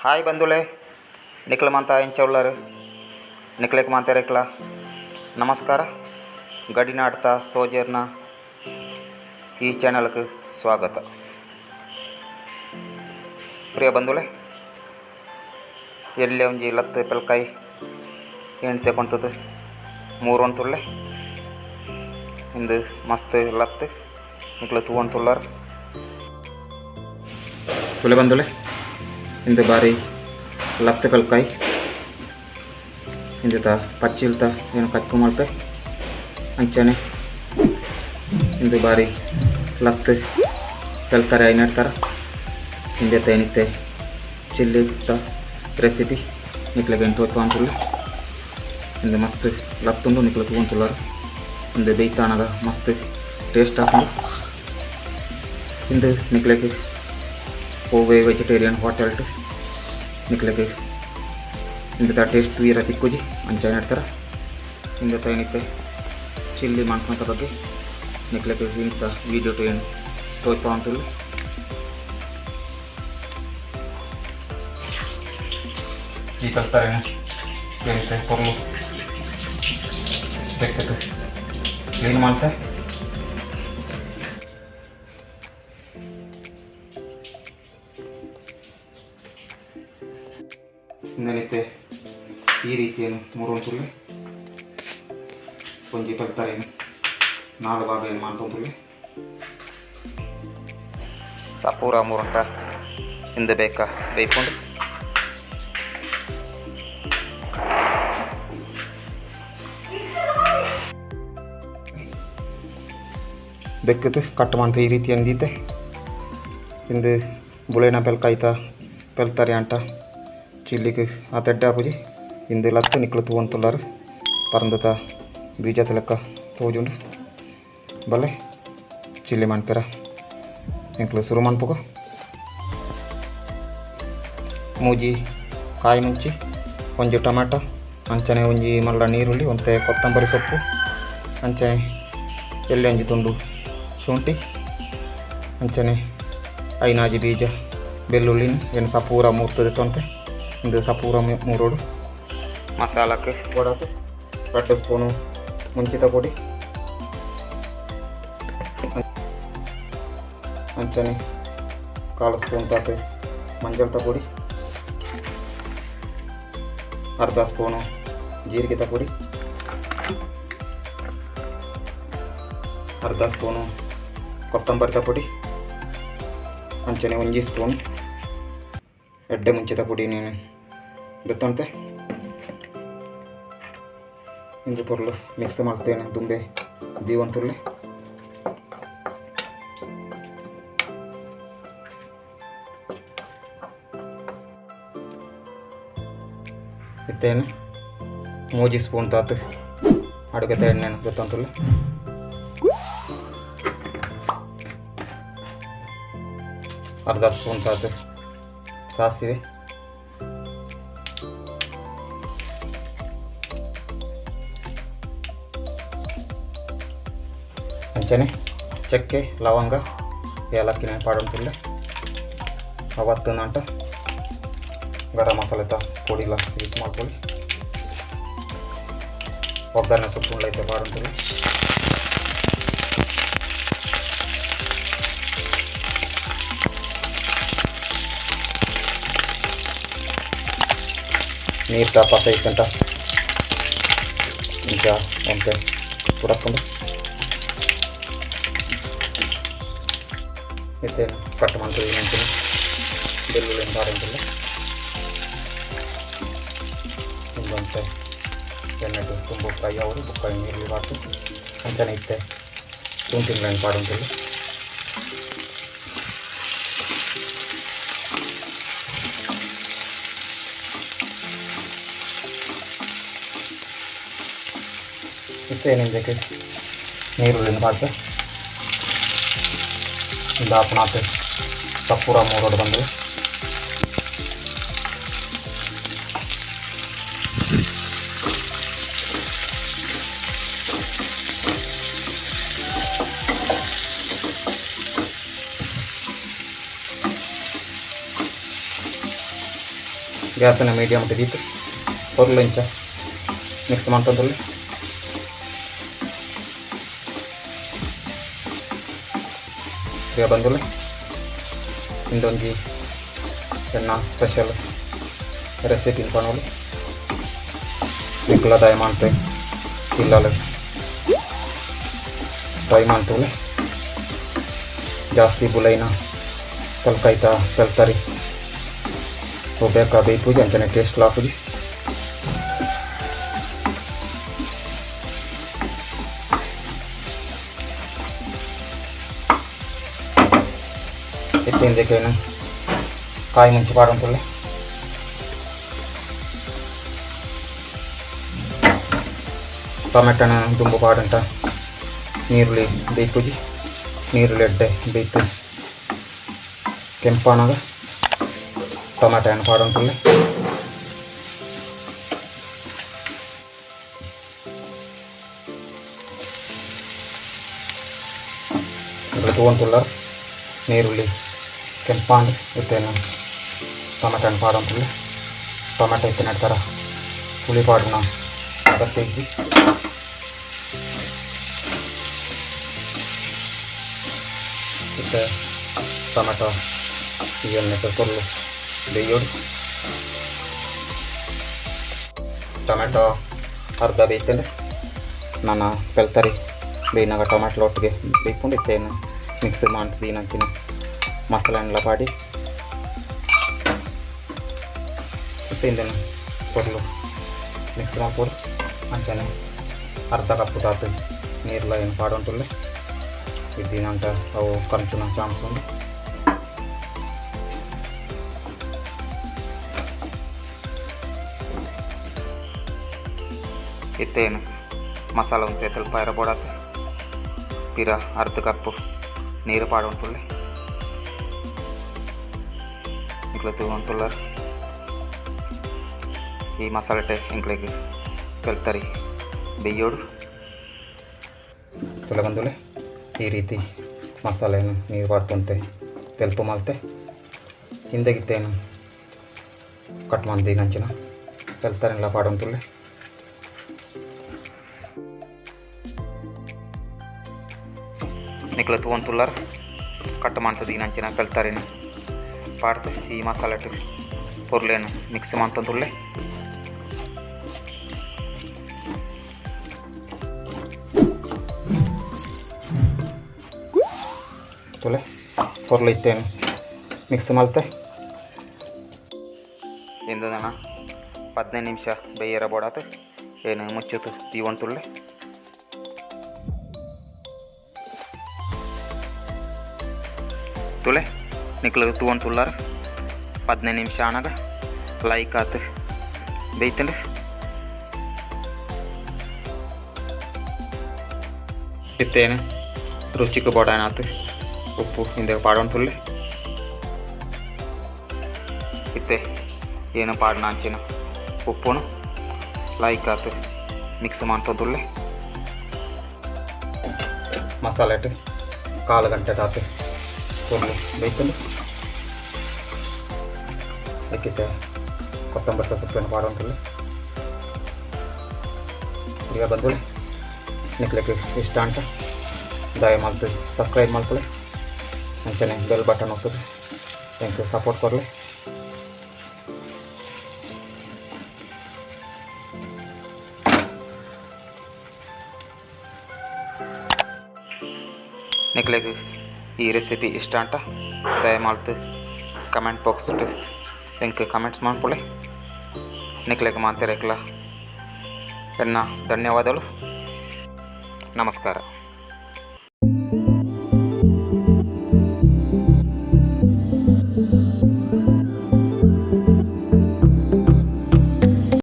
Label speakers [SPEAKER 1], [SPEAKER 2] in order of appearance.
[SPEAKER 1] Hi ಬಂಧುಲೆ, ನಿಕ್ಲ ಮಾಂತ ಎಂಚ ಉಳ್ಳಾರು? ನಿಕ್ಲೆಕ್ ಮಾಂತೆರೆಕ್ಲ ನಮಸ್ಕಾರ. ಗಡಿನಾಡ್ತ ಸೋಜರ್ನ ಈ ಚಾನಲ್ಗೆ ಸ್ವಾಗತ. ಪ್ರಿಯ ಬಂಧುಲೆ, ಎಲ್ಲೆ ಒಂಜಿ ಲತ್ತು ಪೆಲ್ಕಾಯಿ ಎಣ್ತೆ ಕೊಂತದು ಮೂರೊಂತುಳ್ಳೆ. ಇಂದು ಮಸ್ತ್ ಲತ್ತು ನಿಕ್ಲ ತೂವೊಂತುಳ್ಳಾರ್. ತುಲೆ ಬಂಧುಲೆ, ಇಂದು ಬಾರಿ ಲತ್ತು ಪೆಲ್ಕಾಯಿ. ಇಂದುತ ಪಚ್ಚಿಲ್ತ ಏನು ಕಚ್ಚು ಮಲ್ಪೆ. ಅಂಚನೆ ಇಂದು ಬಾರಿ ಲತ್ತು ಪೆಲ್ತಾರೆ ಐನೆಡ್ತಾರ. ಇಂದೆತ ಏನಿತ್ತೆ ಚಿಲ್ಲಿತ ರೆಸಿಪಿ ನಿಕ್ಲೆಗ್ ಏನು ತೋಜ್ಪಾವೊಂದುಲ್ಲೆ. ಇಂದು ಮಸ್ತ್ ಲತ್ತುಂಡು, ನಿಕ್ಲೆ ತೂವೊಂತುಲ್ಲಾರ್. ಇಂದು ಬೇಯ್ತಾನಗ ಮಸ್ತ್ ಟೇಸ್ಟ್ ಆಪುಂಡು. ಇಂದು ನಿಕ್ಲೆಗ್ ಓವೆ ವೆಜಿಟೇರಿಯನ್ ಹೋಟೆಲ್ಟ್ ನಿಕ್ಲೆಗ್ ಇಂದೆತ ಟೇಸ್ಟ್ ತೂಯರ ತಿಕ್ಕುಜಿ, ಅಂಚ ನೆಡ್ತಾರ. ಇಂದೆತ ಏನಿತ್ತೆ ಚಿಲ್ಲಿ ಮನ್ಪುನತ ಬಗ್ಗೆ ನಿಕ್ಲೆಗ್ ಇಂತ ವೀಡಿಯೋ ಏನು ತೋಜ್ಪಾವೊಂದುಲ್ಲೆ. ಈ ಕಲ್ತಾರೆ ಏನಿತ್ತೆ ಪೊರ್ಲು ಬೆಕ್ಕದು ಕ್ಲೀನ್ ಮಾಡ್ತೆ. ಇಂದನಿತ್ತೆ ಈ ರೀತಿಯನ್ನು ಮೂರೊಂತುಲ್ಲೆ. ಒಂಜಿ ಪೆಲ್ತಾರೇನು ನಾಲ್ ಭಾಗ ಏನು ಮಾಡ್ತೊಂತುಲ್ಲೆ. ಸಪೂರ ಮೂರುಂಟ ಇಂದ ಬೇಕಾ ಬೇಯ್ಕೊಂಡು. ಬೆಕ್ಕದು ಕಟ್ ಮಾಡ್ತ ಈ ರೀತಿ ಅಂದಿದ್ದೆ. ಇಂದು ಬುಳೆನ ಪೆಲ್ಕಾಯ್ತ ಪೆಲ್ತಾರೆ ಅಂಟ ಚಿಲ್ಲಿಗೆ ಆ ತೆಡ್ಡೆ ಆಪುಜಿ. ಇಂದು ಲತ್ತು ನಿಕ್ಲು ತೂವೊಂತುಲ್ಲಾರ್. ಪರಂದತ ಬೀಜದ ಲೆಕ್ಕ ತೋಜುಂಡು. ಬಲ್ಲೆ ಚಿಲ್ಲಿ ಮನ್ಪೆರ ಎಂಕ್ಲು ಸುರು ಮನ್ಪುಗ. ಮೂಜಿ ಕಾಯಿ ಮುಂಚಿ, ಒಂಜಿ ಟೊಮೆಟೊ, ಅಂಚನೆ ಒಂಜಿ ಮಲ್ಲ ನೀರುಳ್ಳಿ, ಒಂತೆ ಕೊತ್ತಂಬರಿ ಸೊಪ್ಪು, ಅಂಚನೆ ಎಳ್ಳೆ ಒಂಜಿ ತುಂಡು ಶುಂಠಿ, ಅಂಚನೆ ಐನಾಜಿ ಬೀಜ ಬೆಳ್ಳುಳ್ಳಿನ ಏನು ಸಪೂರ ಮೂರ್ತದೆ ತೊಂತೆ. ಇಂದು ಸಪೂರ ಮೂರೋಡು. ಮಸಾಲಕ್ಕೆ ಕೊಡೋದು 2 ಸ್ಪೂನು ಮುಂಚಿತ ಪುಡಿ, ಅಂಚನೆ ಕಾಲು ಸ್ಪೂನ್ ತಾತು ಮಂಜಲ್ತ ಪುಡಿ, ಅರ್ಧ ಸ್ಪೂನು ಜೀರಿಗೆ ಪುಡಿ, ಅರ್ಧ ಸ್ಪೂನು ಕೊತ್ತಂಬರಿ ಪುಡಿ, ಅಂಚನೆ ಒಂಜಿ ಸ್ಪೂನ್ ಎಡ್ಡೆ ಮುಂಚಿತ ಪುಡಿ ನೀನು ದತ್ತಂತೆ. ಇಂದು ಪೊರ್ಲು ಮಿಕ್ಸ್ ಮಾಡ್ತೇನೆ ದುಂಬೆ ದೀವಂತುಲ್ಲೆ. ಇತ್ತೇನು ಮೂಜಿ ಸ್ಪೂನ್ ತಾತು ಅಡುಗೆತ ಎಣ್ಣೆ ದತ್ತಂತುಲ್ಲೆ. ಅರ್ಧ ಸ್ಪೂನ್ ತಾತು ಸಾಸಿವೆ, ಅಂಚನೆ ಚಕ್ಕೆ ಲವಂಗ ಏಲಕ್ಕಿನ ಪಾಡೊಂತುಲ್ಲೆ. ಅವತ್ತುನಂಟ ಗರಂ ಮಸಾಲೆ ತ ಪೊಡಿಲ ಯೂಸ್ ಮಾಡ್ಕೊಳ್ಳಿ. ಒಗ್ಗರಣೆ ಸೊಪ್ಪು ಐತೆ ಪಾಡೊಂತುಲ್ಲೆ. ನೀರು ಟಾಪ್ ಐತಂಟ ಇಂಚ ಒಂತೆ ಪುಡಕೊಂಡು ಇತ್ತೇನು ಕಟ್ ಮಾಡ್ತೀವಿ ಅಂತೀನಿ. ಬೆಳ್ಳುಳ್ಳಿ ಬಾರಂತಿಲ್ಲ. ಇಂದೊಂತೆ ಎಣ್ಣೆ ತುಂಬ ಫ್ರೈ ಅವರು ಬುಕ್ಕ ನೀರುಳ್ಳಿ ಬಾರ್ದು. ಅಂಚನೆ ಇತ್ತೆ ಶುಂಠಿ ಪಾಡೊಂತಿಲ್ಲ. ಇತ್ತೆ ಏನಿಂದಕ್ಕೆ ನೀರುಳ್ಳಿನ ಪಾಡ್ತೆ. ಇಂದಾಪುನಾತ್ ಸಪೂರ ಮೂರೋಡು ಬಂದು. ಗ್ಯಾಸನ್ನ ಮೀಡಿಯಮ್ ದೀತು ಪೊರ್ಲು ಇಂಚ ಮಿಕ್ಸ್ ಮಾಡ್ತಂದಲ್ಲಿ. ಈಗ ಬಂದುಲೆ ಇಂದೊಂಜಿ ಎನ್ನ ಸ್ಪೆಷಲ್ ರೆಸಿಪಿ ಪನೋಲಿ. ನಿಕ್ಲ ದಯಮಾಂತೆ ಇಲ್ಲಲು ಟ್ರೈ ಮಾಡ್ತೇವೆ. ಜಾಸ್ತಿ ಬುಲೈನ ತಲ್ಕಾಯ್ತ ಪೆಲ್ತರಿ ಬೇಕಾ ಬೇಯ್ಪೂಜಿ, ಅಂಚನೆ ಟೇಸ್ಟ್ ಆಪುಜಿ. ಇತ್ತೆ ಇಂದೆಕೇನು ಕಾಯಿ ಮುಂಚಿ ಪಾಡೊಂದುಲ್ಲೆ. ಟೊಮೆಟೊನ ದುಂಬು ಪಾಡುಂಟ ನೀರುಳ್ಳಿ ಬೇಯ್ಪುಜಿ. ನೀರುಳ್ಳಿ ಎಡ್ಡೆ ಬೇಯ್ತು ಕೆಂಪಾನಾಗ ಟೊಮೆಟೊನ ಪಾಡೊಂದುಲ್ಲೆ. ఇక్కడ ತೂವೊಂದುಲ್ಲರ್, ನೀರುಳ್ಳಿ ಕೆಂಪಾಂಡ್. ಇತ್ತೇನು ಟೊಮೆಟೊನ ಪಾಡೊಂದುಲ್ಲೆ. ಟೊಮೆಟೊ ಇತ್ತೆ ನಡ್ತಾರ ಪುಳಿ ಪಾಡುನ ಅಗತ್ಯ ಇಜ್ಜಿ. ಇತ್ತೆ ಟೊಮೆಟೊ ಈ ಎಣ್ಣೆ ಪೊರ್ಲು ಬೇಯೋಡು. ಟೊಮೆಟೊ ಅರ್ಧ ಬೇಯ್ತಂದ್ರೆ ನಾನು ಪೆಲ್ತರಿ ಬೇಯ್ನಾಗ ಟೊಮೆಟೊ ಒಟ್ಟಿಗೆ ಬೇಯ್ಕೊಂಡು ಇತ್ತೇನು ಮಿಕ್ಸ್ ಮಾಡ್ತೀನಿ ಅಂತೀನಿ. ಮಸಾಲೆಲ್ಲ ಪಾಡಿ ಇತ್ತೆ ಇಂದೆನು ಪೊರ್ಲು ಮಿಕ್ಸ್ ಮಲ್ಪೊಡು. ಅಂಚನೆ ಅರ್ಧ ಕಪ್ಪು ದಾತ್ ನೀರ್ಲ ಏನು ಪಾಡೊಂದುಲ್ಲೆ. ಇದ್ದಿನಂತ ಅವು ಕಂಚುನ ಚಾನ್ಸ್ ಉಂಡು. ಇತ್ತೇನು ಮಸಾಲ ಉಂತೆ ತೆಲ್ಪಾಯರ ಬೋಡಾತ ಪಿರ ಅರ್ಧ ಕಪ್ಪು ನೀರು ಪಾಡೊಂದುಲ್ಲೆ. ಇಂಕ್ಲ ತೂವೊಂದುಲ್ಲರ್, ಈ ಮಸಾಲೆಟೆ ಎಂಕ್ಲೆಗ್ ಪೆಲ್ತರಿ ಬೇಯೋಡು. ತುಲೆ ಬಂದುಲೆ, ಈ ರೀತಿ ಮಸಾಲೆಯನ್ನು ನೀರು ಪಾಡ್ತೊಂತೆ ತೆಲ್ಪು ಮಲ್ತೆ. ಹಿಂದೆಗಿತ್ತೇನು ಕಟ್ ಮಂದಿನಂಚಿನ ಪೆಲ್ತರೆಲ್ಲ ಪಾಡೊಂದುಲ್ಲೆ. ನಿಕ್ಲ ತೂವೊಂದುಲ್ಲರ್, ಕಟ್ ಮಂತುದು ಈನಂಚಿನ ಪೆಲ್ತರಿನ ಪಾಡ್ದು ಈ ಮಸಾಲೆಟ್ ಪೊರ್ಲೇನು ಮಿಕ್ಸ್ ಮಂತೊಂದುಲ್ಲೆ. ತುಲೆ, ಪೊರ್ಲು ಇತ್ತೇನು ಮಿಕ್ಸ್ ಮಲ್ತೆ. ಇಂದು ನನ 15 ನಿಮಿಷ ಬೇಯರ ಬೋಡಾತು. ಏನು ಮುಚ್ಚುತ್ತು ದೀವೊಂದುಲ್ಲೆ. ತುಲೆ, ನಿಕ್ಲು ತೂವೊಂದುಲ್ಲರ್, 15 ನಿಮಿಷ ಆನಾಗ ಲೈಕ್ ಆತು ಬೇಯ್ತಂಡು. ಇತ್ತೇನು ರುಚಿಗೆ ಬೋಡಾನಾತು ಉಪ್ಪು ಇಂದ ಪಾಡೊಂದುಲ್ಲೆ. ಇತ್ತೆ ಏನು ಪಾಡನ ಅಂಚಿನ ಉಪ್ಪುನು ಲೈಕ್ ಆತು ಮಿಕ್ಸ್ ಮಾಡ್ತೊಂದುಲ್ಲೆ. ಮಸಾಲೆಟ್ ಕಾಲು ಗಂಟೆ ತಾತು ಪೊರ್ಲು ಬೇಯ್ತಂಡು. ಅದಕ್ಕಿತ್ತೆ ಕೊತ್ತಂಬರಿ ಸೊಪ್ಪನ್ನು ಪಾಡೊಂದುಲ್ಲೆ. ಈಗ ಬಂದುಲೆ, ನಿಕ್ಲೆಗ್ ಇಷ್ಟ ಅಂಟ ದಯ ಮಲ್ತು ಸಬ್ಸ್ಕ್ರೈಬ್ ಮಲ್ಪುಲೆ. ಅಂಚನೆ ಬೆಲ್ ಬಟನ್ ಒತ್ತುದು ಎಂಕ್ ಸಪೋರ್ಟ್ ಕೊರ್ಲೆ. ನಿಕ್ಲೆಗ್ ಈ ರೆಸಿಪಿ ಇಷ್ಟ ಅಂಟ ದಯ ಮಲ್ತು ಕಮೆಂಟ್ ಬಾಕ್ಸ್ ಎಂಕ್ ಕಮೆಂಟ್ಸ್ ಮಲ್ಪುಲೆ. ನಿಕ್ಲೆಗ್ ಮಾತೆರೆಗ್ಲ ಎನ್ನ ಧನ್ಯವಾದಗಳು. ನಮಸ್ಕಾರ.